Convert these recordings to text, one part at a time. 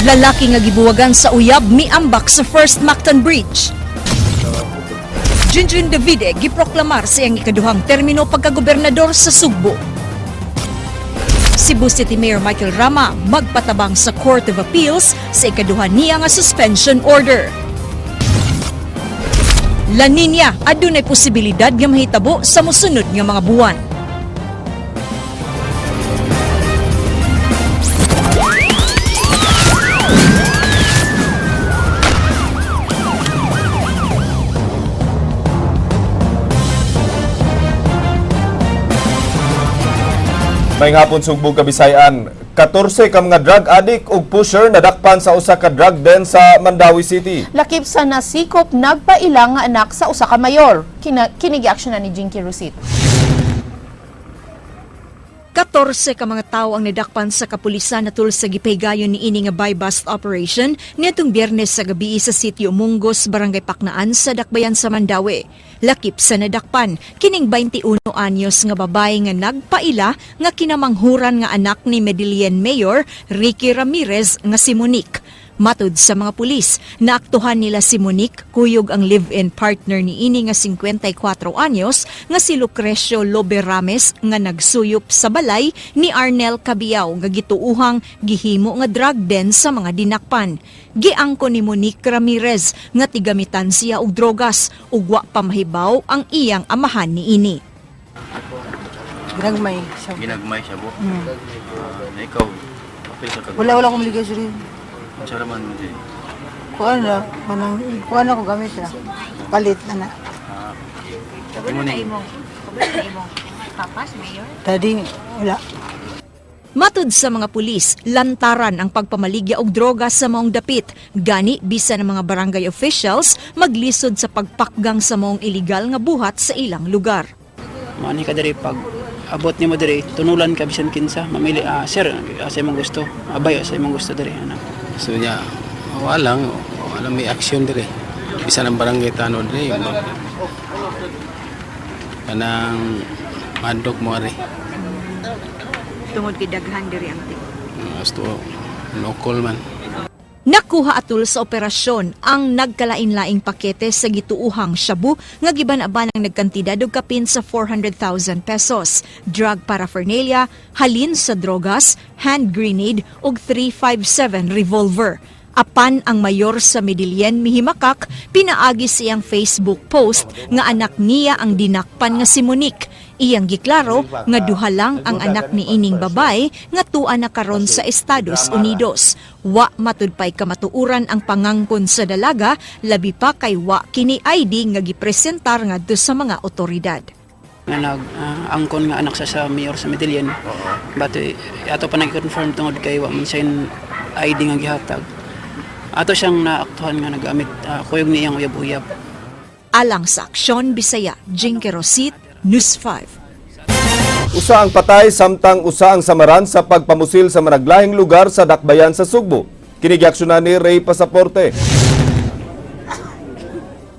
Lalaki nga gibuwagan sa uyab miambak sa First Mactan Bridge. Junjun Davide giproklamar sa iyang ikaduhang termino pagkagobernador sa Sugbo. Cebu City Mayor Michael Rama magpatabang sa Court of Appeals sa ikaduha niya nga suspension order. La Nina, adunay posibilidad nga mahitabo sa mosunod nga mga buwan. May hapon, Sugbong Kabisayan. 14 ka mga drug addict ug pusher nadakpan sa usa ka drug den sa Mandaue City. Lakip sa nasikop, nagpaila nga anak sa usa ka mayor. Kini giaksyonan ni Jinky Rosit. 14 ka mga tawo ang nadakpan sa kapulisan natul sa gipahigayon ni ini nga buy-bust operation niadtong Biyernes sa gabi sa sitio Mungos, Barangay Paknaan sa Dakbayan sa Mandaue. Lakip sa nadakpan kining 21 anyos nga babae nga nagpaila nga kinamanghuran nga anak ni Medellin Mayor Ricky Ramirez nga si Monique. Matud sa mga pulis, naaktuhan nila si Monique kuyog ang live-in partner ni ini nga 54 anyos nga si Lucrecio Lobe Rames nga nagsuyop sa balay ni Arnel Cabiao nga gituuhang gihimo nga drug den sa mga dinakpan. Giangko ni Monique Ramirez nga tigamitan siya og drogas ug wa pa mahibaw ang iyang amahan ni ini. Ginagmay siya. Ginagmay siya bo. Na ikaw, apil sa kag. Wala, wala akong maligay siya rin. Unsa ra man mo di? Kuan na, manang, kuan ako gamit na. Palit na na. Imo ni Daddy, wala. Matud sa mga pulis, lantaran ang pagpamaligya og droga sa maong dapit. Gani bisan ang mga barangay officials maglisod sa pagpakgang sa maong iligal nga buhat sa ilang lugar. Maani ka diri, pag abot nimo diri tunulan ka bisan kinsa mamili, sir, asa imong gusto, abay, asa imong gusto diri ana. So niya, wala lang, wala may action dire. Bisan ang barangay tanod dire, kanang madok mo ari. Tungod kay daghan diri ang Gusto local man. Nakuha atul sa operasyon ang nagkalain-laing pakete sa gituuhang shabu nga giban-aban ang nagkantidad og kapin sa 400,000 pesos, drug paraphernalia, halin sa drogas, hand grenade ug 357 revolver. Apan ang mayor sa Medellin mihimakak pinaagi sa iyang Facebook post nga anak niya ang dinakpan nga si Monique. Iyang giklaro nga duha lang ang anak ni ining babae nga tua na karon sa Estados Unidos. Wa matudpay kamatuoran ang pangangkon sa dalaga, labi pa kay wa kini ID nga gipresentar ngadto sa mga otoridad. Nga nag angkon nga anak sa mayor sa Medellin, but ato pa nag-confirm tungod kay wa man siya ID nga gihatag. Ato siyang naaktuhan nga nagamit kuyog ni iyang uyab-uyab. Alang sa Aksyon Bisaya, Jinky Rosit, News 5. Usa ang patay samtang usa ang samaran sa pagpamusil sa managlahing lugar sa Dakbayan sa Sugbo. Kini giaksyonan ni Ray Pasaporte.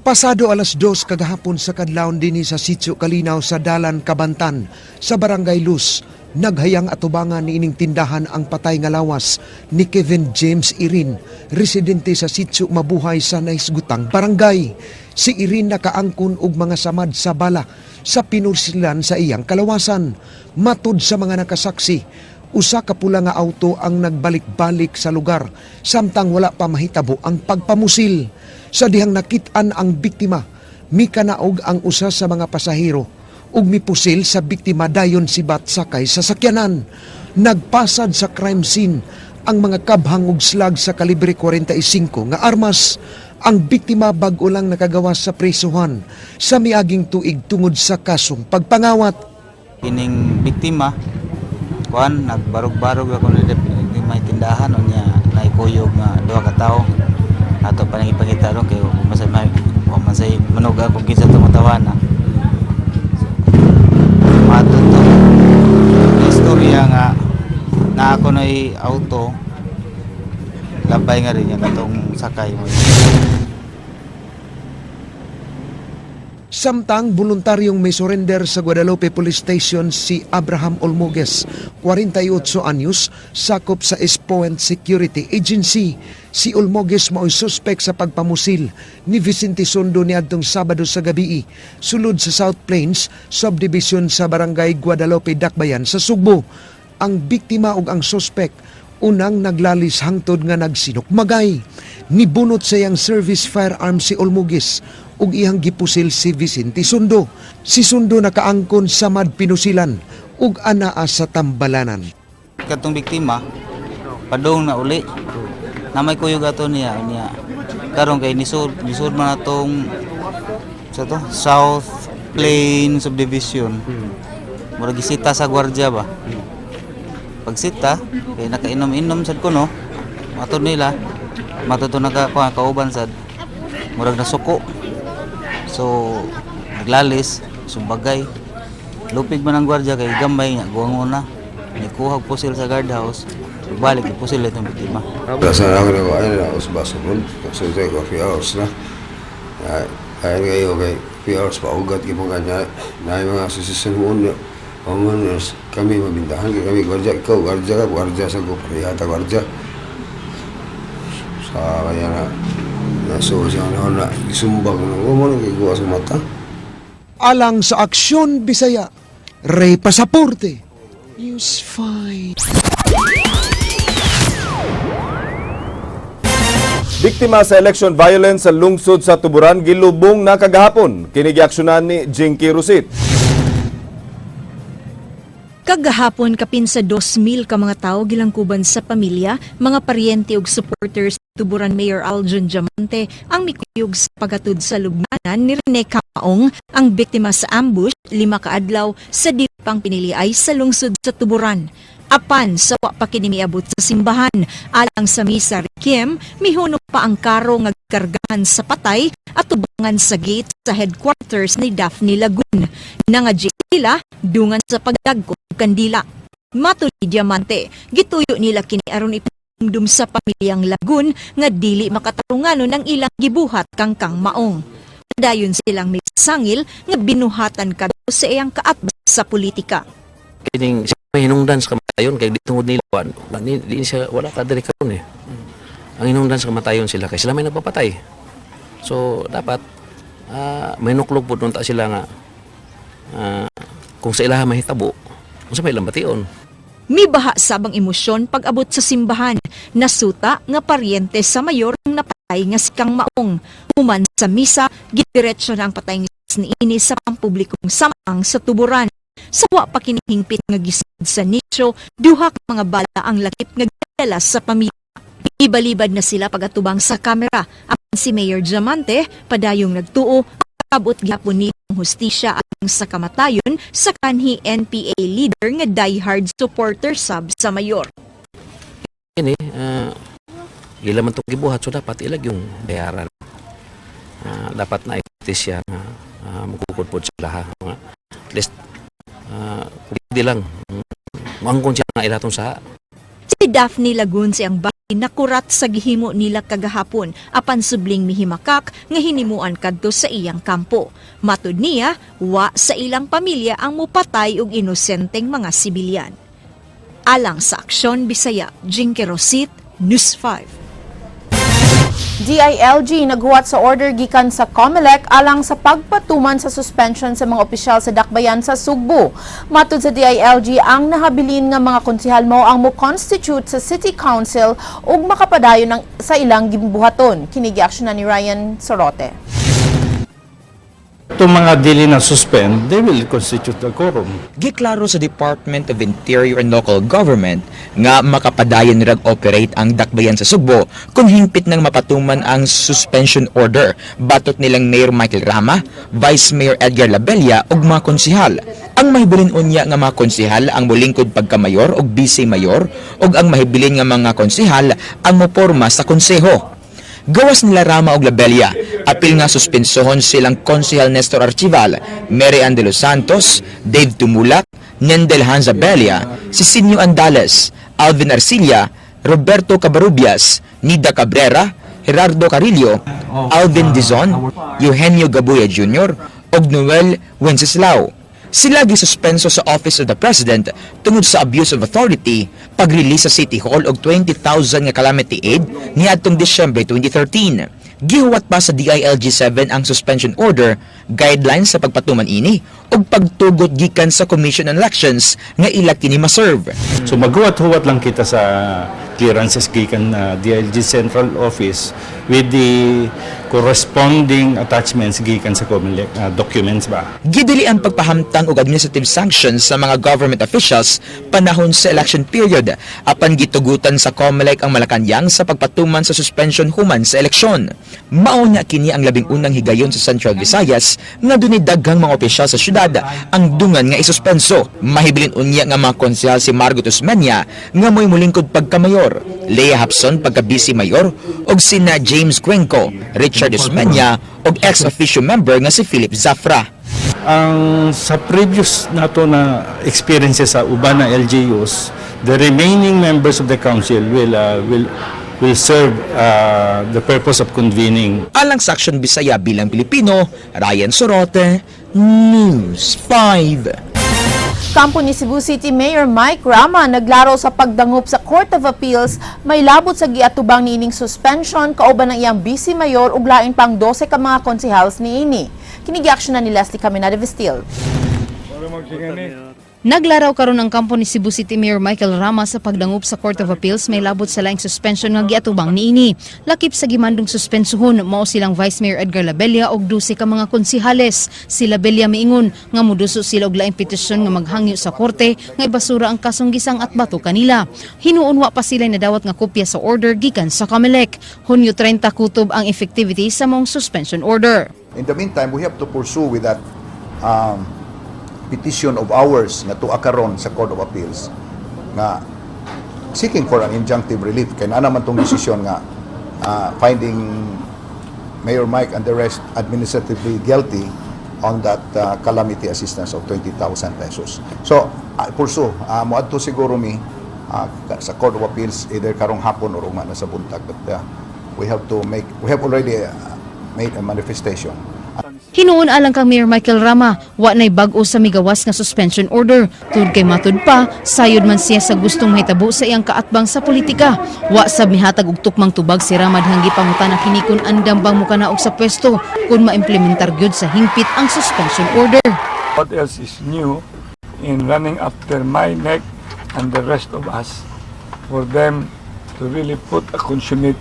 Pasado 2:00 kagahapon sa kadlawon dinhi sa Sitio Kalinaw sa Dalan Kabantan sa Barangay Luz, naghayang atubangan ni ining tindahan ang patay nga lawas ni Kevin James Irin, residente sa Sitio Mabuhay sa nahisgutang barangay. Si Irin nakaangkon og mga samad sa bala sa pinursilan sa iyang kalawasan. Matud sa mga nakasaksi, usa ka pula nga auto ang nagbalik-balik sa lugar samtang wala pa mahitabo ang pagpamusil. Sa dihang nakit-an ang biktima, mikanaog ang usa sa mga pasahero ug mipusil sa biktima, dayon sibat sakay sa sakyanan. Nagpasad sa crime scene ang mga kabhang ug slag sa kalibre 45 nga armas. Ang biktima bag-o lang nakagawas sa presuhan sa miaging tuig tungod sa kasong pagpangawat. Kining biktima, kuan, nagbarog-barog ako ni may tindahan, unya naikuyog nga duha ka tawo. Ato pa nang ipangita ron kay masay may wa man say manuga kung kinsa tumatawa na. Matod to istorya nga na ako na'y auto labay nga rin niya katong sakay mo. Samtang voluntaryong may surrender sa Guadalupe Police Station si Abraham Olmogues, 48 anyos, sakop sa Espoent Security Agency. Si Olmogues mao'y suspect sa pagpamusil ni Vicente Sondo niadtong Sabado sa gabii, sulod sa South Plains, Subdivision sa Barangay Guadalupe, Dakbayan sa Sugbo. Ang biktima ug ang suspect unang naglalis hangtod nga nagsinukmagay. Nibunot sa iyang service firearm si Olmugis ug iyang gipusil si Vicente Sundo. Si Sundo nakaangkon sa madpinusilan ug anaa sa tambalanan. Katong biktima padung na uli. Na may kuyog ato niya niya. Karon kay nisud nisud man atong sa to South Plain Subdivision. Murag gisita sa gwardiya ba. Pagsita kay nakainom-inom sad ko no. Matod nila matod to naka kuha, kauban sad. Murag nasuko. So naglalis sumbagay. Lupig man ang gwardiya kay gamay nga guwangon na. Nikuha og pusil sa guardhouse. Balik pusil itong biktima. Sana ako na ay na usba sa ron. So ko few hours na. Ay ay kayo kay few hours pa ugat gyud kanya na mga association mo na. Oman kami mabintahan kay kami gwardiya, ikaw gwardiya ka, gwardiya sa ko pareha ta gwardiya. Sa kaya na na so siya na na isumbag na ko mo kay guwa sa mata. Alang sa Aksyon Bisaya, Ray Pasaporte, News 5. Biktima sa election violence sa lungsod sa Tuburan gilubong na kagahapon. Kini giaksyonan ni Jinky Rosit. Kagahapon kapin sa 2,000 ka mga tawo gilangkuban sa pamilya, mga paryente ug supporters Tuburan Mayor Aljon Diamante ang mikuyog sa paghatod sa lubnganan ni Rene Kamaong, ang biktima sa ambush 5 ka adlaw sa dipang piniliay sa lungsod sa Tuburan. Apan sa wa pa kini miabot sa simbahan alang sa misa requiem, mihunong pa ang karo nga kargahan sa patay at tubangan sa gate sa headquarters ni Daphne Lagun. Nangadji sila dungan sa pagdagko og kandila. Matud ni Diamante, gituyo nila kini aron ipumdum sa pamilyang Lagun nga dili makatarunganon ang ilang gibuhat kang Kang Maong. Dayon silang misangil nga binuhatan kadto sa iyang kaatbas sa politika. Kining may hinungdan sa kamatayon kay di tungod nila wa ni di siya wala ta diri karon eh. Ang hinungdan sa kamatayon sila kay sila may nagpapatay. So dapat may nuklog pud unta sila nga kung sa ilaha mahitabo unsa may ilang bation. Mibaha sabang emosyon pag-abot sa simbahan. Nasuta nga paryente sa mayor ang napatay nga si Kang Maong. Human sa misa, gidiretso na ang patay niini sa pampublikong samang sa Tuburan. Sa wa pa kinihingpit nga gisud sa nicho, duha ka mga bala ang lakip nga gidala sa pamilya. Ibalibad na sila pagatubang sa kamera. Apan si Mayor Diamante padayong nagtuo abot gihapon ni ang hustisya ang sa kamatayon sa kanhi NPA leader nga diehard supporter sab sa mayor. Kini ila man tong gibuhat, so dapat ilag yung bayaran. Dapat na siya nga mukukod pod sila ha. Nga, at least di lang moangkon siya nga ila tong sa Si Daphne Lagun siyang bahay nakurat sa gihimo nila kagahapon apan subling mihimakak nga hinimuan kadto sa iyang kampo. Matud niya, wa sa ilang pamilya ang mupatay og inosenteng mga sibilyan. Alang sa Aksyon Bisaya, Jinky Rosit, News 5. DILG naghuwat sa order gikan sa COMELEC alang sa pagpatuman sa suspension sa mga opisyal sa Dakbayan sa Sugbo. Matud sa DILG, ang nahabilin nga mga konsehal mo ang mo-constitute sa City Council ug makapadayon sa ilang gibuhaton. Kini giaksyonan ni Ryan Sorote. Itong mga dili na suspend, they will constitute the quorum. Giklaro sa Department of Interior and Local Government nga makapadayon rag operate ang Dakbayan sa Sugbo kung hingpit nang mapatuman ang suspension order batok nilang Mayor Michael Rama, Vice Mayor Edgar Labella ug mga konsehal. Ang mahibilin unya nga mga konsehal ang molingkod pagkamayor ug vice mayor ug ang mahibilin nga mga konsehal ang moporma sa konseho. Gawas nila Rama og Labella, apil nga suspensohon silang Konsehal Nestor Archival, Mary Ann de los Santos, Dave Tumulak, Nendel Hanza Bella, Sisinio Andales, Alvin Arcilia, Roberto Cabarubias, Nida Cabrera, Gerardo Carillo, Alvin Dizon, Eugenio Gabuya Jr., ug Noel Wenceslao. Sila gisuspenso sa Office of the President tungod sa abuse of authority pag-release sa City Hall og 20,000 nga calamity aid niadtong Disyembre 2013. Gihuwat pa sa DILG 7 ang suspension order, guidelines sa pagpatuman ini ug pagtugot gikan sa Commission on Elections nga ila kini ma-serve. So maghuwat-huwat lang kita sa clearances gikan DILG Central Office with the corresponding attachments gikan sa COMELEC documents ba. Gidili ang pagpahamtang og administrative sanctions sa mga government officials panahon sa election period apan gitugutan sa COMELEC ang Malacañang sa pagpatuman sa suspension human sa eleksyon. Mao na kini ang 11 na higayon sa Central Visayas nga dunay daghang mga opisyal sa syudad ang dungan nga isuspenso. Mahibilin unya nga mga konsehal si Margot Osmeña nga mo'y mulingkod pagkamayor, Leah Hapson pagka vice mayor ug sina James Cuenco, Richard Osmeña ug ex-officio member nga si Philip Zafra. Ang sa previous nato na experiences sa uban na LGUs, the remaining members of the council will serve the purpose of convening. Alang sa Action Bisaya bilang Pilipino, Ryan Sorote, News 5. Kampo ni Cebu City Mayor Mike Rama naglaro sa pagdangup sa Court of Appeals may labot sa giatubang niining suspension kauban ng iyang vice mayor ug lain pang 12 ka mga konsehals niini. Kini gi-action na ni Leslie Caminada Vestil. Naglaraw karon ang kampo ni Cebu City Mayor Michael Rama sa pagdangup sa Court of Appeals may labot sa laing suspension nga giatubang niini. Lakip sa gimandong suspensuhon mao silang Vice Mayor Edgar Labella og 12 ka mga konsihales. Si Labella miingon nga muduso sila og laing petisyon nga maghangyo sa korte nga ibasura ang kasong gisang at bato kanila. Hinuon wa pa sila nadawat nga kopya sa order gikan sa COMELEC. Hunyo 30 kutob ang effectivity sa maong suspension order. In the meantime, we have to pursue with that petition of ours nga tuwa karon sa Court of Appeals nga seeking for an injunctive relief kay naa naman tong desisyon nga finding Mayor Mike and the rest administratively guilty on that calamity assistance of 20,000 pesos. So, I pursue. Moadto siguro mi sa Court of Appeals either karong hapon or ugma na sa buntag, but we have already made a manifestation. Hinuon alang kang Mayor Michael Rama, wa na'y bag-o sa migawas nga suspension order. Tud kay matud pa, sayod man siya sa gustong mahitabo sa iyang kaatbang sa politika. Wa sab mihatag og tukmang tubag si Rama dihang gipangutana kini kun andam bang mukanaog sa pwesto kung maimplementar gyud sa hingpit ang suspension order. What else is new in running after my neck and the rest of us for them to really put a consummate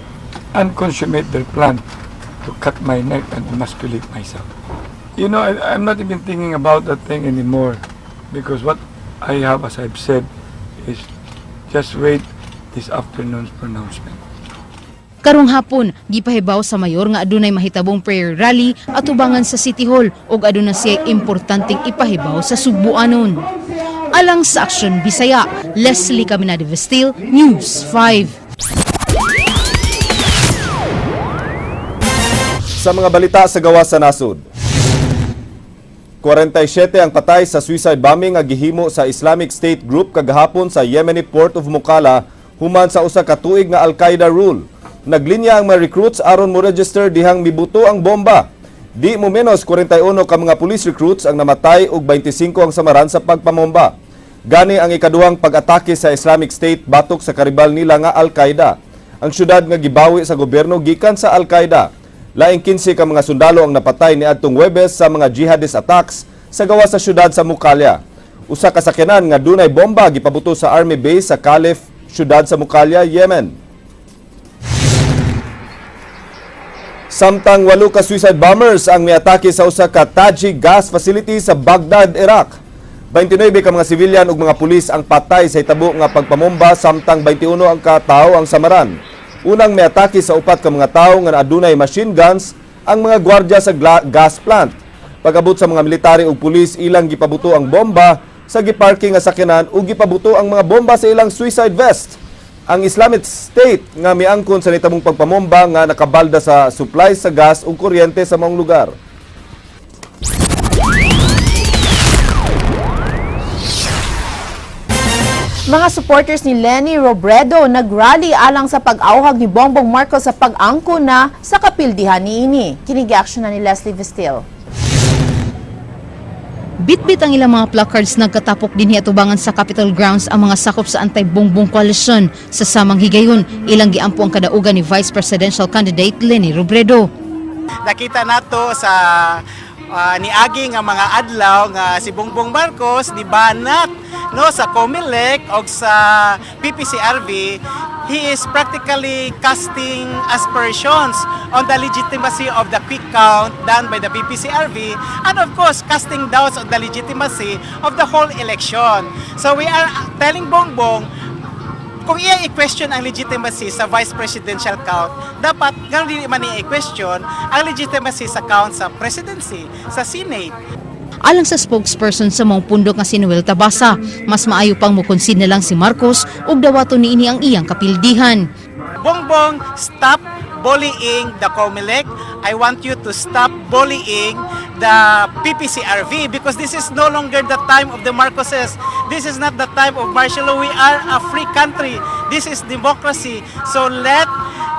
and consummate their plan to cut my neck and emasculate myself? I'm not even thinking about that thing anymore because what I have, as I've said, is just wait this afternoon's pronouncement. Karong hapon, gipahibaw sa mayor nga adunay mahitabong prayer rally atubangan sa City Hall ug aduna siya importanteng ipahibaw sa Sugbuanon. Alang sa Action Bisaya, Leslie Caminade Vestil, News 5. Sa mga balita sa gawas sa nasod, 47 ang patay sa suicide bombing nga gihimo sa Islamic State Group kagahapon sa Yemeni Port of Mukalla human sa usa ka tuig nga Al-Qaeda rule. Naglinya ang mga recruits aron mo register dihang mibuto ang bomba. Di mo menos 41 ka mga police recruits ang namatay ug 25 ang samaran sa pagpamomba. Gani ang ikaduhang pag-atake sa Islamic State batok sa karibal nila nga Al-Qaeda. Ang syudad nga gibawi sa gobyerno gikan sa Al-Qaeda. Laing 15 ka mga sundalo ang napatay niadtong Huwebes sa mga jihadist attacks sa gawas sa syudad sa Mukalla. Usa ka sakyanan nga dunay bomba gipabuto sa army base sa Khalif, syudad sa Mukalla, Yemen. Samtang walo ka suicide bombers ang miatake sa usa ka Tajik gas facility sa Baghdad, Iraq. 29 ka mga sibilyan ug mga pulis ang patay sa hitabo nga pagpamomba, samtang 21 ang ka tawo ang samaran. Unang miatake sa upat ka mga tawo nga adunay machine guns ang mga gwardiya sa gas plant. Pag-abot sa mga military ug pulis, ilang gipabuto ang bomba sa giparking nga sakyanan ug gipabuto ang mga bomba sa ilang suicide vest. Ang Islamic State nga miangkon sa nitabong pagpamomba nga nakabalda sa supply sa gas ug kuryente sa maong lugar. Mga supporters ni Leni Robredo nagrally alang sa pag-awhag ni Bongbong Marcos sa pag-angko na sa kapildihan niini. Kini gi-action na ni Leslie Vestil. Bitbit ang ilang mga placards, nagkatapok dinhi atubangan sa Capitol Grounds ang mga sakop sa anti-Bongbong Coalition. Sa samang higayon, ilang giampo ang kadaugan ni Vice Presidential Candidate Leni Robredo. Nakita nato sa niagi nga mga adlaw nga si Bongbong Marcos ni banat, no, sa COMELEC og sa PPCRV. He is practically casting aspersions on the legitimacy of the quick count done by the PPCRV and, of course, casting doubts on the legitimacy of the whole election. So we are telling Bongbong, kung iya i-question ang legitimacy sa vice presidential count, dapat ganoon din man iya i-question ang legitimacy sa count sa presidency, sa Senate. Alang sa spokesperson sa maong pundok nga si Noel Tabasa, mas maayo pang mo-concede na lang si Marcos ug dawaton niini ang iyang kapildihan. Bongbong, stop bullying the COMELEC. I want you to stop bullying the PPCRV because this is no longer the time of the Marcoses. This is not the time of martial law. We are a free country. This is democracy. So let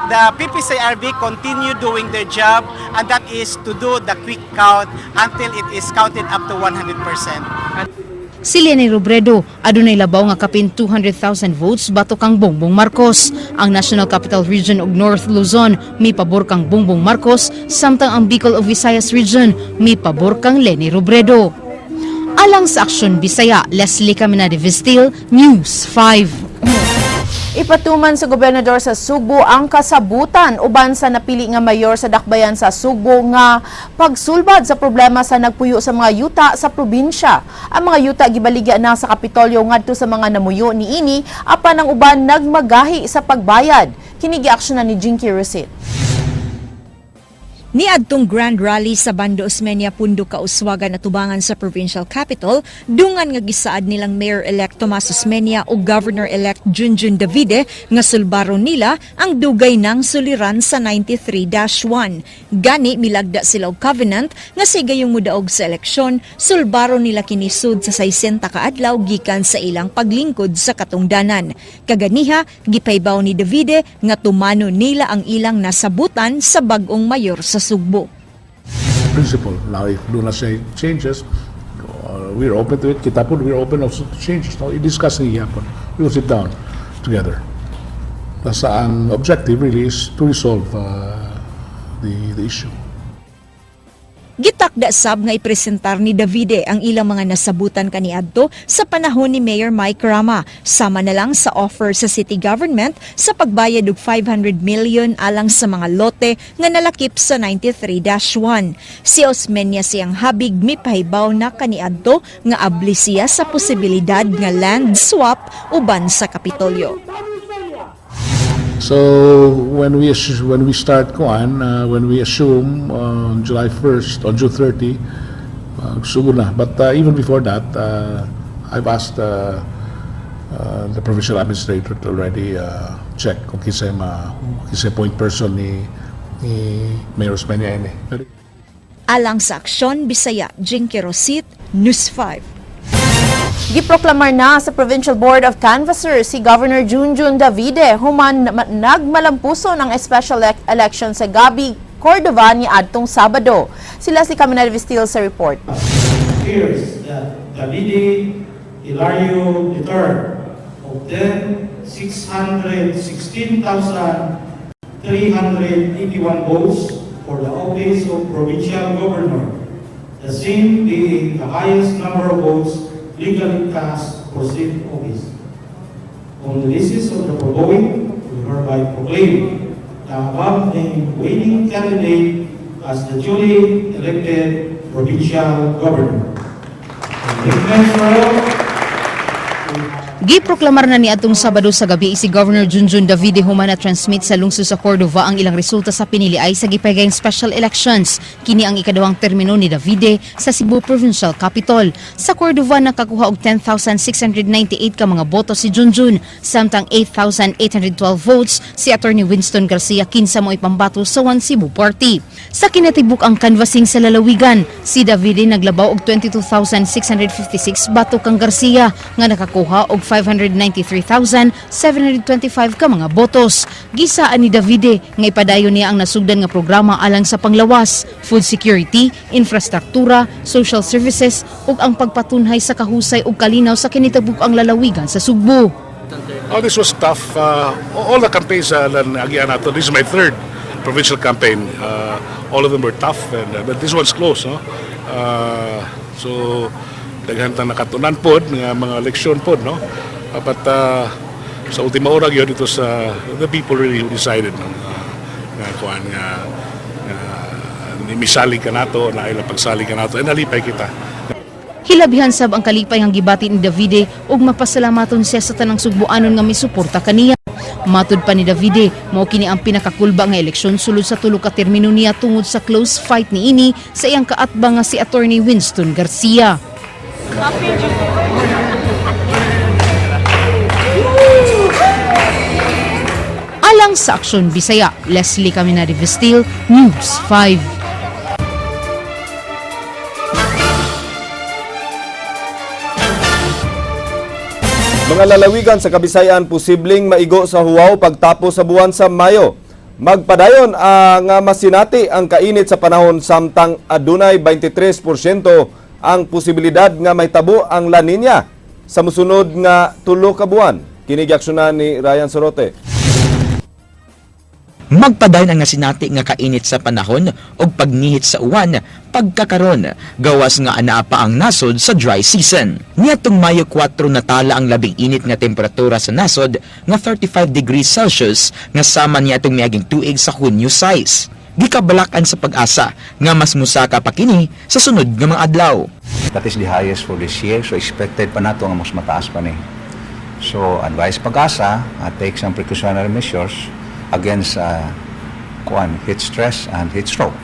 the PPCRV continue doing their job, and that is to do the quick count until it is counted up to 100%. Si Leni Robredo adunay labaw nga kapin 200,000 votes batok kang Bongbong Marcos. Ang National Capital Region ug North Luzon mipabor kang Bongbong Marcos, samtang ang Bicol ug Visayas Region mipabor kang Leni Robredo. Alang sa Aksyon Bisaya, Leslie Caminade Vistil, News 5. Ipatuman sa gobernador sa Sugbo ang kasabutan uban sa napili nga mayor sa Dakbayan sa Sugbo nga pagsulbad sa problema sa nagpuyo sa mga yuta sa probinsya. Ang mga yuta gibaligya na sa Kapitolyo ngadto sa mga namuyo niini, apan ang uban nagmagahi sa pagbayad. Kini giaksyonan ni Jinky Rosit. Niadtong Grand Rally sa Bando Osmeña Pundo Kauswagan atubangan sa provincial capital, dungan nga gisaad nilang Mayor-elect Tomas Osmeña ug Governor-elect Junjun Davide nga sulbaron nila ang dugay ng suliran sa 93-1. Gani milagda sila og covenant nga sigayong mudaog sa eleksyon, sulbaron nila kini sud sa 60 ka adlaw gikan sa ilang paglingkod sa katungdanan. Kaganiha, gipaybaw ni Davide nga tumano nila ang ilang nasabutan sa bag-ong mayor sa Sugbo. Principle. Now, if duna say changes, we're open to it. Kita po, we're open also to changes. Now, i-discuss ni yapon. We will sit down together. Basta ang objective really is to resolve the issue. Gitakda sab nga ipresentar ni Davide ang ilang mga nasabutan kaniadto sa panahon ni Mayor Mike Rama, sama na lang sa offer sa city government sa pagbayad og 500 million alang sa mga lote nga nalakip sa 93-1. Si Osmeña sa iyang habig mipahibaw na kaniadto nga abli siya sa posibilidad nga land swap uban sa Kapitolyo. So when we start kuan, when we assume on July 1st, on June 30, sugod na. But even before that, I've asked the provincial administrator to already check kung kinsay point person ni Mayor Osmeña ini. Alang sa Aksyon Bisaya, Jinky Rosit, News 5. Giproklamar na sa Provincial Board of Canvassers si Governor Junjun Davide human nagmalampuso ng special election sa Gabi, Cordova ni adtong Sabado. Sila si Caminal Vistil sa report. Appears that Davide Hilario III obtained 616,381 votes for the office of provincial governor, the same being the highest number of votes legally cast for said office. On the basis of the foregoing, we hereby proclaim the above named winning candidate as the duly elected provincial governor. Witness for all. Giproklamar na ni atong Sabado sa gabi si Governor Junjun Davide human na transmit sa lungsod sa Cordova ang ilang resulta sa piniliay sa gipagayong special elections. Kini ang ikaduhang termino ni Davide sa Cebu Provincial Capitol. Sa Cordova, nakakuha og 10,698 ka mga boto si Junjun, samtang 8,812 votes si Attorney Winston Garcia, kinsa mo ipambato sa One Cebu Party. Sa kinatibuk ang canvassing sa lalawigan, si Davide naglabaw og 22,656 batok kang Garcia nga nakakuha og 593,725 ka mga botos. Gisaan ni Davide nga ipadayon niya ang nasugdan nga programa alang sa panglawas, food security, infrastruktura, social services ug ang pagpatunhay sa kahusay ug kalinaw sa kinitabuk ang lalawigan sa Sugbo. Oh, this was tough. All the campaigns na agian nato. This is my third provincial campaign. All of them were tough, and but this one's close, no? So daghan tang nakatunan pod nga mga leksyon pod, no? But sa ultima ora gyud ito sa the people really who decided, no? Nga kuan nga misalig kanato na ilang pagsalig kanato and nalipay kita. Hilabihan sab ang kalipay ang gibati ni Davide ug mapasalamaton siya sa tanang Sugbuanon nga misuporta kaniya. Matud pa ni Davide, mao kini ang pinakakulba nga eleksyon sulod sa tulo ka termino niya tungod sa close fight niini sa iyang kaatbang nga si Attorney Winston Garcia. Alang sa Aksyon Bisaya, Leslie Caminari Vestil, News 5. Mga lalawigan sa Kabisayan posibleng maigo sa huwaw pagtapos sa buwan sa Mayo. Magpadayon ang nga masinati ang kainit sa panahon samtang adunay 23% ang posibilidad nga mahitabo ang La Nina sa musunod nga 3 ka buwan. Kini giaksyonan ni Ryan Sorote. Magpadayon ang nasinati nga kainit sa panahon ug pagnihit sa uwan pagkakaron, gawas nga anaa pa ang nasod sa dry season. Niadtong Mayo 4, natala ang labing init nga temperatura sa nasod nga 35 degrees Celsius nga sama niadtong miaging tuig sa Hunyo 6. Gikabalakan sa Pag-asa nga mas musaka pa kini sa sunod nga mga adlaw. That is the highest for this year, so expected pa nato nga mas mataas pa ni. So advise Pag-asa, take some precautionary measures against kuan, heat stress and heat stroke.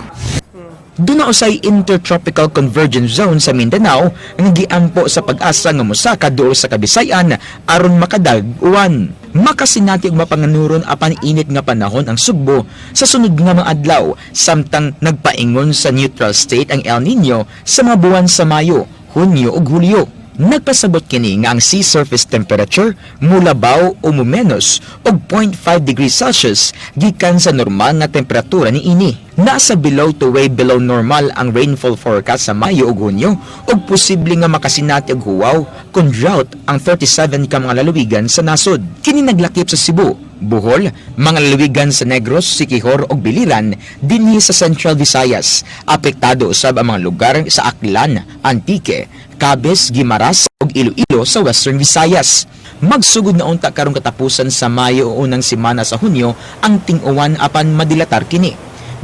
Duna usay Intertropical Convergence Zone sa Mindanao nga giampo sa Pag-asa nga mosaka duol sa Kabisayan aron makadag uwan. Makasinati og mapanganuron apan init nga panahon ang Sugbo sa sunod nga mga adlaw samtang nagpaingon sa neutral state ang El Nino sa mga buwan sa Mayo, Hunyo ug Hulyo. Nagpasabot kini nga ang sea surface temperature mulabaw o mumenos og 0.5 degrees Celsius gikan sa normal nga temperatura niini. Nasa below to way below normal ang rainfall forecast sa Mayo ug Hunyo ug posible nga makasinati og huwaw kung drought ang 37 ka mga lalawigan sa nasod. Kini naglakip sa Cebu, Bohol, mga lalawigan sa Negros, Siquijor ug Biliran dinhi sa Central Visayas. Apektado usab ang mga lugar sa Aklan, Antique, Capiz, Guimaras ug Iloilo sa Western Visayas. Magsugod na unta karong katapusan sa Mayo o unang semana sa Hunyo ang ting-uwan apan madilatar kini.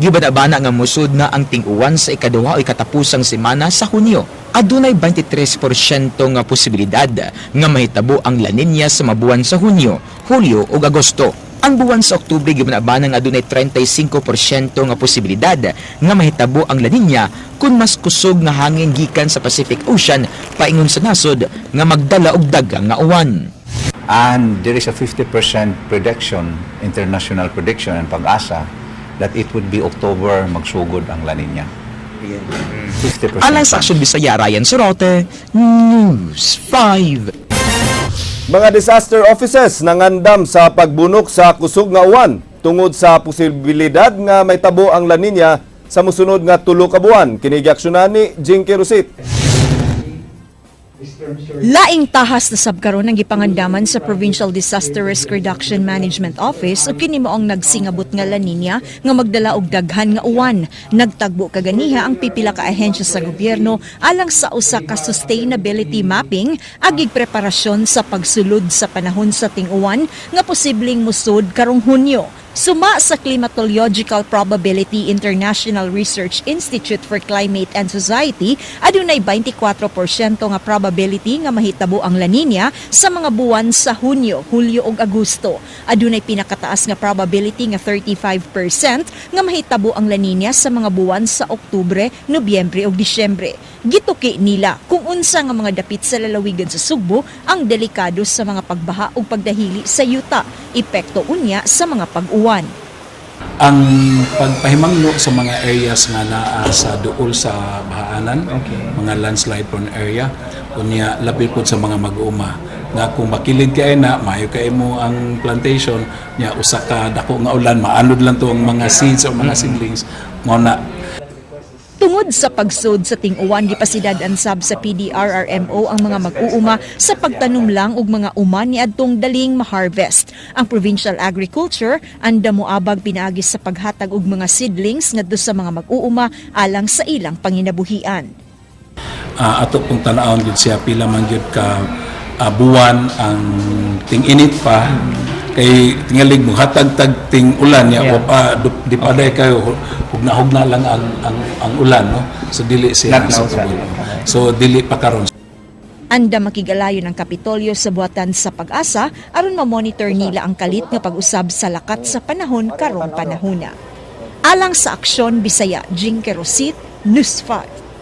Gibana-bana nga musud na ang ting-uwan sa ikaduha o ikatapusang semana sa Hunyo. Adunay 23% nga posibilidad nga mahitabo ang La Nina sa mabuwan sa Hunyo, Hulyo ug Agosto. Ang buwan sa Oktubre, gibana-bana nga adunay 35% nga posibilidad nga mahitabo ang La Nina kung mas kusog nga hangin gikan sa Pacific Ocean paingon sa nasod nga magdala og daghang nga uwan. And there is a 50% prediction, international prediction and Pag-asa that it would be October magsugod ang La Nina. 50%. Alang sa Aksyon Bisaya, Ryan Sorote, News 5. Mga disaster offices nangandam sa pagbunok sa kusog nga uwan tungod sa posibilidad nga mahitabo ang La Nina sa musunod nga 3 ka buwan. Kini giaksyonan ni Jinky Rosit. Laing tahas na sab karon ang gipangandaman sa Provincial Disaster Risk Reduction Management Office ug kini mao ang nagsingabot nga La Nina nga magdala og daghan nga uwan. Nagtagbo kaganiha ang pipila ka ahensya sa gobyerno alang sa usa ka sustainability mapping agig preparasyon sa pagsulod sa panahon sa ting-uwan nga posibleng musud karong Hunyo. Suma sa Climatological Probability International Research Institute for Climate and Society, adunay 24% nga probability nga mahitabo ang La Nina sa mga buwan sa Hunyo, Hulyo ug Agosto. Adunay pinakataas nga probability nga 35% nga mahitabo ang La Nina sa mga buwan sa Oktubre, Nobyembre ug Disyembre. Gituki nila kung unsa nga mga dapit sa lalawigan sa Sugbo ang delikado sa mga pagbaha ug pagdahili sa yuta, epekto unya sa mga pag-uwan. Ang pagpahimangno sa mga areas nga naa sa duol sa bahaanan, mga landslide prone area, unya labi pud sa mga mag-uma. Nga kung makilid kay na, maayo kay mo ang plantation nya, usa ka dako nga ulan, maanod lang to ang mga seeds o mga seedlings mo na. Tungod sa pagsud sa ting-uwan, gipasidad-an sab sa PDRRMO ang mga mag-uuma sa pagtanom lang og mga uma niadtong daling ma-harvest. Ang Provincial Agriculture anda moabag pinaagi sa paghatag og mga seedlings ngadto sa mga mag-uuma alang sa ilang panginabuhian. Ato pong tan-awon gyud siya pila man gyud ka buwan ang ting-init pa, kay tingalig mo hatag tag ting ulan niya pa di pa day kayo, hugna-hugna lang ang ulan, no? So dili siya Not now, acceptable. So dili pa karon. Anda makigalayon ang Kapitolyo sa buhatan sa PAGASA aron ma-monitor nila ang kalit nga pag-usab sa lakat sa panahon karong panahona. Alang sa Aksyon Bisaya, Jinke Rosit, News 5.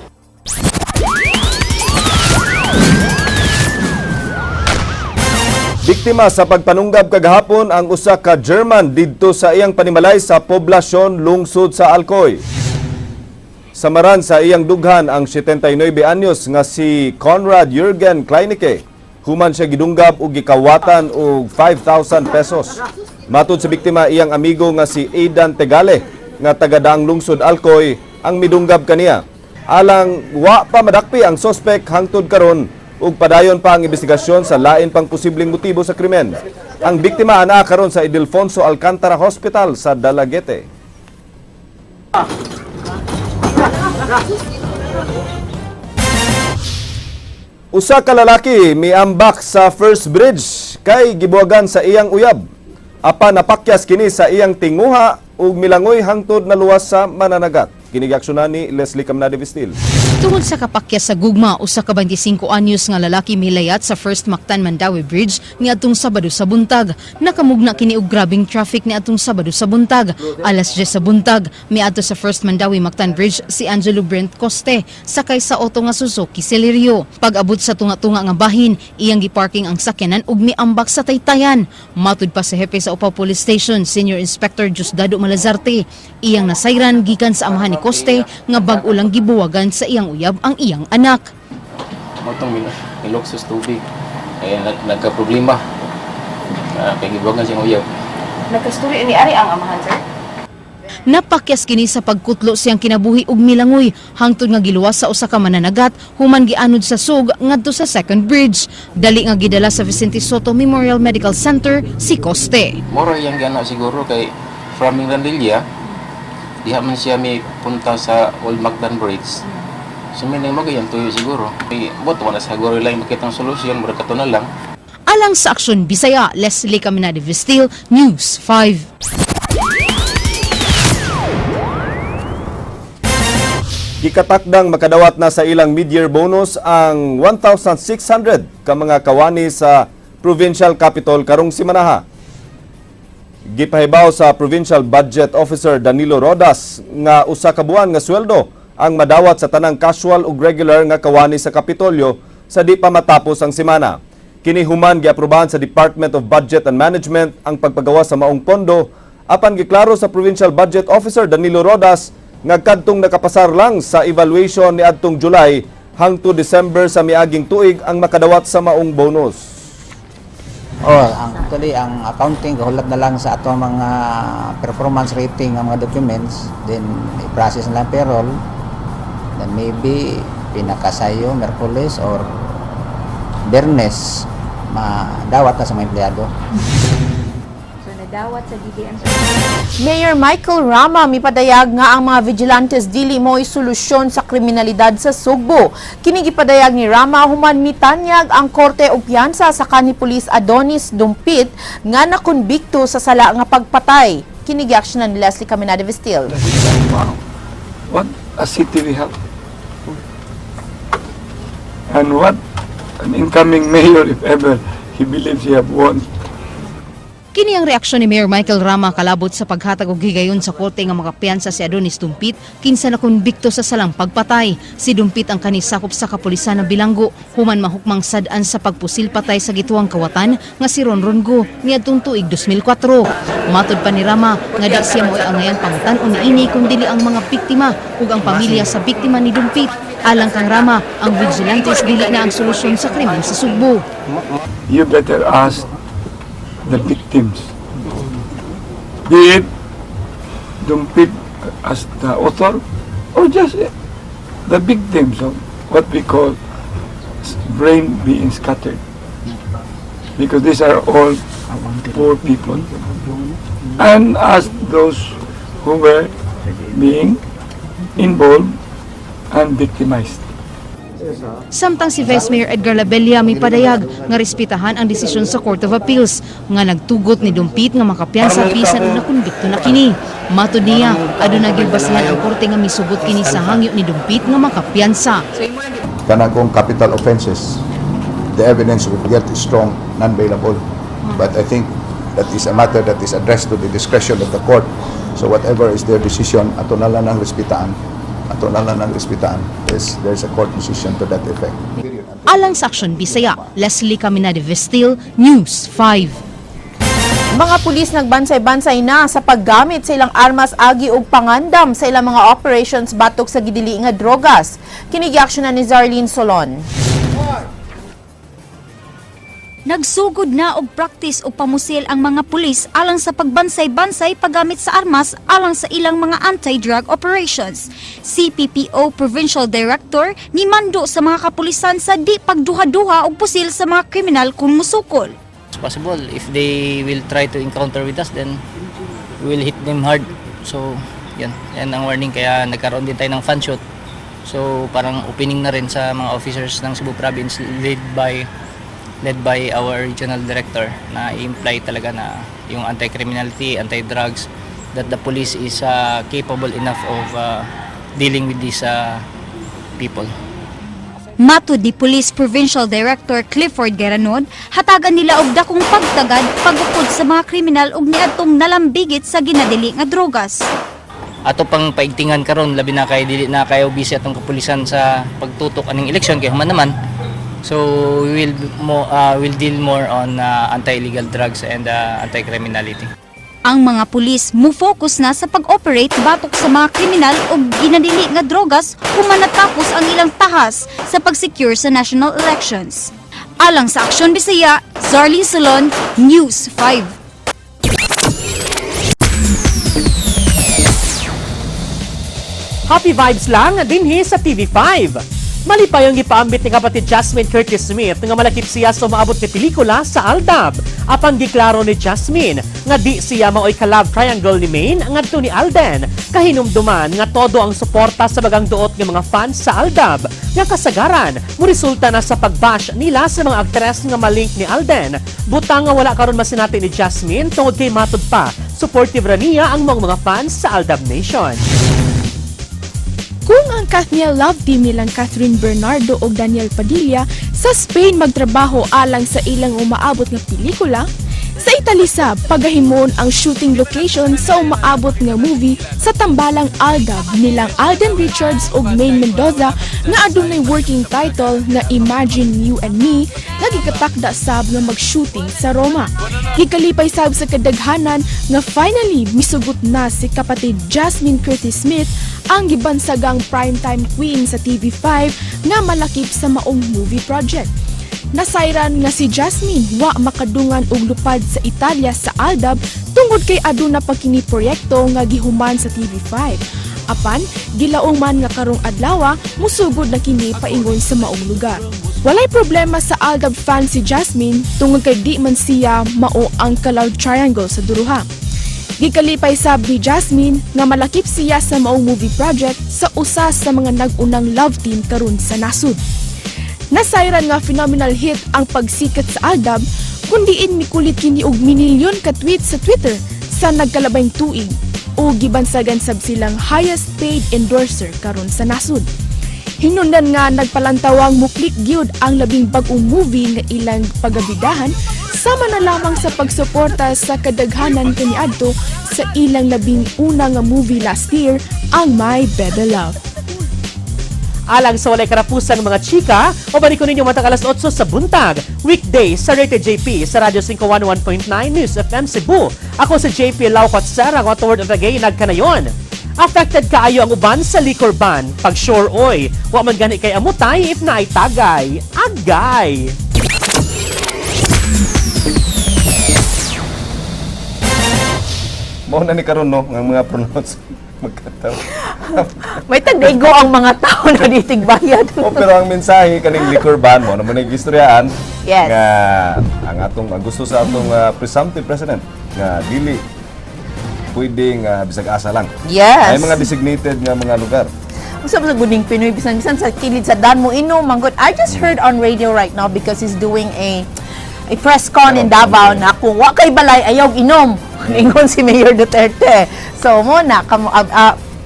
Biktima sa pagpanunggab kagahapon ang usa ka German didto sa iyang panimalay sa poblasyon lungsod sa Alcoy. Samaran sa iyang dughan ang 79 anyos nga si Conrad Jürgen Kleinicke. Human siya gidunggab og gikawatan og 5,000 pesos. Matud sa biktima, iyang amigo nga si Aidan Tegale nga taga Daang Lungsod, Alcoy ang midunggab kaniya. Alang wa pa madakpi ang sospek hangtod karon ug padayon pa ang investigasyon sa lain pang posibleng motibo sa krimen. Ang biktima anaa karon sa Ildefonso Alcantara Hospital sa Dalaguete. Usa ka lalaki miambak sa First Bridge kay gibuwagan sa iyang uyab. Apan napakyas kini sa iyang tinguha ug milangoy hangtod naluwas sa mananagat. Kini giaksyonan ni Leslie Camnade Vistil. Tungod sa kapakyas sa gugma, usa ka 25 anyos nga lalaki milayat sa First Mactan Mandaue Bridge niadtong Sabado sa buntag. Nakamugna kini og grabing traffic niadtong Sabado sa buntag. Alas 10 sa buntag, miadto sa First Mandaue Mactan Bridge si Angelo Brent Coste sakay sa auto nga Suzuki Celerio. Pag-abot sa tunga-tunga nga bahin, iyang giparking ang sakyanan ug miambak sa taytayan. Matud pa sa hepe sa Upaw Police Station, Senior Inspector Diosdado Malazarte, iyang nasayran gikan sa amahan ni Coste nga bag-o lang gibuwagan sa iyang uyab ang iyang anak. Mao tong miluksos tubig. Kaya nagka-problema. Kay gibuwagan siyang uyab. Nagkasturi ni ari ang amahan, sir? Napakyas kini sa pagkutlo siyang kinabuhi ug milangoy hangtod nga giluwas sa usa ka mananagat human gianod sa sug ngadto sa second bridge. Dali nga gidala sa Vicente Soto Memorial Medical Center si Coste. Moro iyang gana siguro kay from Mirandilla, diha man siya may punta sa Old Mactan Bridge. So meaning mo gayang tuyo siguro. Kay bot wala siguro lang makitang solusyon, mura kato na lang. Alang sa Aksyon Bisaya, Leslie Caminade Vestil, News 5. Gikatakdang makadawat na sa ilang mid-year bonus ang 1,600 ka mga kawani sa Provincial Capitol karong simanaha. Gipahibaw sa Provincial Budget Officer Danilo Rodas nga usa ka buwan nga sweldo ang madawat sa tanang casual ug regular nga kawani sa Kapitolyo sa di pa matapos ang semana. Kini human giaprobahan sa Department of Budget and Management ang pagpagawa sa maong pondo, apan giklaro sa Provincial Budget Officer Danilo Rodas nga kadtong nakapasar lang sa evaluation niadtong July hangtod December sa miaging tuig ang makadawat sa maong bonus. Oh, ang actually ang accounting gahulat na lang sa atong mga performance rating ang mga documents, then i-process na lang payroll. Then maybe pinakasayo Merkules or Bernes madawat na sa mga empleyado. So nadawat sa DBM. Mayor Michael Rama mipadayag nga ang mga vigilantes dili mo'y solusyon sa kriminalidad sa Sugbo. Kini gipadayag ni Rama human mitanyag ang korte og piyansa sa kanhi Police Adonis Dumpit nga nakonbikto sa sala nga pagpatay. Kini giaksyonan ni Leslie Caminade Vestil. Wow, what a city we have. And what an incoming mayor, if ever he believes he have won. Kini ang reaksyon ni Mayor Michael Rama kalabot sa paghatag og higayon sa korte nga makapiyansa si Adonis Dumpit kinsa na konbikto sa salang pagpatay. Si Dumpit ang kanisakop sa kapulisan na bilanggo human mahukmang sad-an sa pagpusil patay sa gituwang kawatan nga si Ron Rongo niadtong tuig 2004. Matod pa ni Rama nga di siya mo'y angayang pangutan-on niini kun dili ang mga biktima ug ang pamilya sa biktima ni Dumpit. Alang kang Rama, ang vigilantes dili na ang solusyon sa krimen sa Sugbo. You better ask the victims. Be it Dumpit as the author or just the victims of what we call brain being scattered. Because these are all poor people. And ask those who were being involved and victimized. Samtang si Vice Mayor Edgar Labella may padayag nga respetahan ang desisyon sa Court of Appeals nga nagtugot ni Dumpit nga makapiyansa bisan og nakonbikto na kini. Matod niya, aduna gyud basihan ang korte nga misugot kini sa hangyo ni Dumpit nga makapiyansa. Kanang kung capital offenses, the evidence of guilt is strong, non-bailable. But I think that is a matter that is addressed to the discretion of the court. So whatever is their decision, ato na lang ang respetaan. Ato na lang ang respetaan. There's a court decision to that effect. Alang sa Action Bisaya, Leslie Caminade Vestil, News 5. Mga pulis nagbansay-bansay na sa paggamit sa ilang armas agi og pangandam sa ilang mga operations batok sa gidili nga drogas. Kini na ni Zarlene Solon. Nagsugod na og practice og pamusil ang mga pulis alang sa pagbansay-bansay paggamit sa armas alang sa ilang mga anti-drug operations. CPPO Provincial Director ni mando sa mga kapulisan sa di pagduha-duha og pusil sa mga kriminal kung musukol. It's possible if they will try to encounter with us, then we will hit them hard. So, yun. Yan ang warning kaya nagkaroon din tayo ng fun shoot. So, parang opening na rin sa mga officers ng Cebu Province led by our regional director na i-imply talaga na yung anti-criminality, anti-drugs, that the police is capable enough of dealing with these people. Matod ni Police Provincial Director Clifford Geranon, hatagan nila og dakong pagtagad pagupod sa mga kriminal og niadtong nalambigit sa ginadili nga drogas. Ato pang paigtingan karon, labi na kay dili na kayo busy atong kapulisan sa pagtutok aning eleksyon kay human naman. So we will deal more on anti-illegal drugs and anti-criminality. Ang mga pulis mo-focus na sa pag-operate batok sa mga kriminal og ginadili nga drogas human natapos ang ilang tahas sa pag-secure sa national elections. Alang sa Aksyon Bisaya, Zarlene Salon, News 5. Happy vibes lang dinhi sa TV5. Malipayong gipaambit ni kapatid Jasmine Curtis Smith nga malakip siya sa umaabot ni pelikula sa AlDub. Apan giklaro ni Jasmine nga di siya maoy ka-love triangle ni Maine ngadto ni Alden. Kahinumduman nga todo ang suporta sa bagang duot nga mga fans sa AlDub nga kasagaran mo resulta na sa pagbash nila sa mga aktres nga malink ni Alden. Butang nga wala karon masinati ni Jasmine tungod kay matud pa supportive ra niya ang mga fans sa AlDub Nation. Kung ang Kathniel Love Team nilang Kathryn Bernardo ug Daniel Padilla sa Spain magtrabaho alang sa ilang umaabot nga pelikula, sa Italy sab pagahimon ang shooting location sa umaabot nga movie sa tambalang AlDub nilang Alden Richards ug Maine Mendoza nga adunay working title nga Imagine You and Me nga gikatakda sab nga mag-shooting sa Roma. Gikalipay sab sa kadaghanan nga finally misugot na si kapatid Jasmine Curtis Smith, ang gibansagang primetime queen sa TV5, nga malakip sa maong movie project. Nasayran nga si Jasmine wa makadungan og lupad sa Italia sa AlDub tungod kay aduna pa kini proyekto nga gihuman sa TV5. Apan gilaong man nga karong adlaw musugod na kini paingon sa maong lugar. Walay problema sa AlDub fan si Jasmine tungod kay di man siya mao ang ka-love triangle sa duruha. Gikalipay sab ni Jasmine nga malakip siya sa maong movie project sa usa sa mga nag-unang love team karon sa nasud. Nasayran nga phenomenal hit ang pagsikat sa AlDub kung diin mikulit kini og minilyon ka tweet sa Twitter sa nagkalabayng tuig o gibansagan sab silang highest paid endorser karon sa nasud. Hinundan nga nagpalantawang muklik gyud ang labing bag-ong movie nga ilang pagabidahan. Sama na lamang sa pagsuporta sa kadaghanan kaniadto sa ilang 11 nga movie last year, ang My Bebe Love. Alang sa walay karapusan mga chika, o balik ko ninyo matag alas 8 sa buntag, weekday sa Rated JP sa Radyo 511.9 News FM Cebu. Ako si JP Laucot Sera, ang word of the gay nagkanayon. Affected kaayo ang uban sa liquor ban. Pag sure oy, wa man gani kay amutay if naay tagay. Agay! Mao na ni karon, no, nga mga pronounce magkataw. May tag-ego ang mga tao na ditig bayad. Oh, pero ang mensahe kaning liquor ban mo naman ang gistoryaan nga ang atong ang gusto sa atong presumptive president nga dili pwedeng bisag asa lang. May mga designated nga mga lugar. Usa sa guding Pinoy, bisan bisan sa kilid sa dan mo inom manggod. I just heard on radio right now because he's doing a press con in Davao na kung wa kay balay ayaw inom. Ingon si Mayor Duterte. So mo na kamo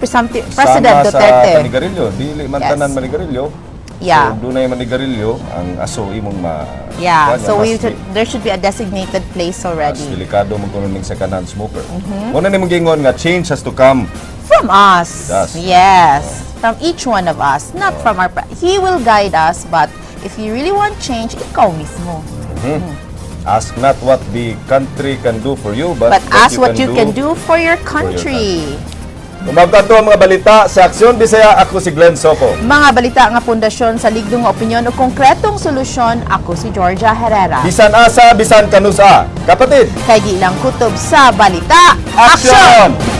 presumptive President Sama Duterte. sa panigarilyo, dili man tanan manigarilyo. So dunay manigarilyo ang aso imong ma kuan niya, So we mas there should be a designated place mas already. delikado mo kuno ning second hand smoker. Mo na nimong giingon nga change has to come From us. Us. Yes. From each one of us, not from our he will guide us, but if you really want change, ikaw mismo. Ask not what the country can do for you, but But ask what you can do for your country. Umabot ang mga balita sa Aksyon Bisaya. Ako si Glenn Soco. Mga balita nga pundasyon sa ligdong opinyon o konkretong solusyon, ako si Georgia Herrera. Bisan asa, bisan kanusa. Kapatid, Kay gilang kutob sa balita. Aksyon!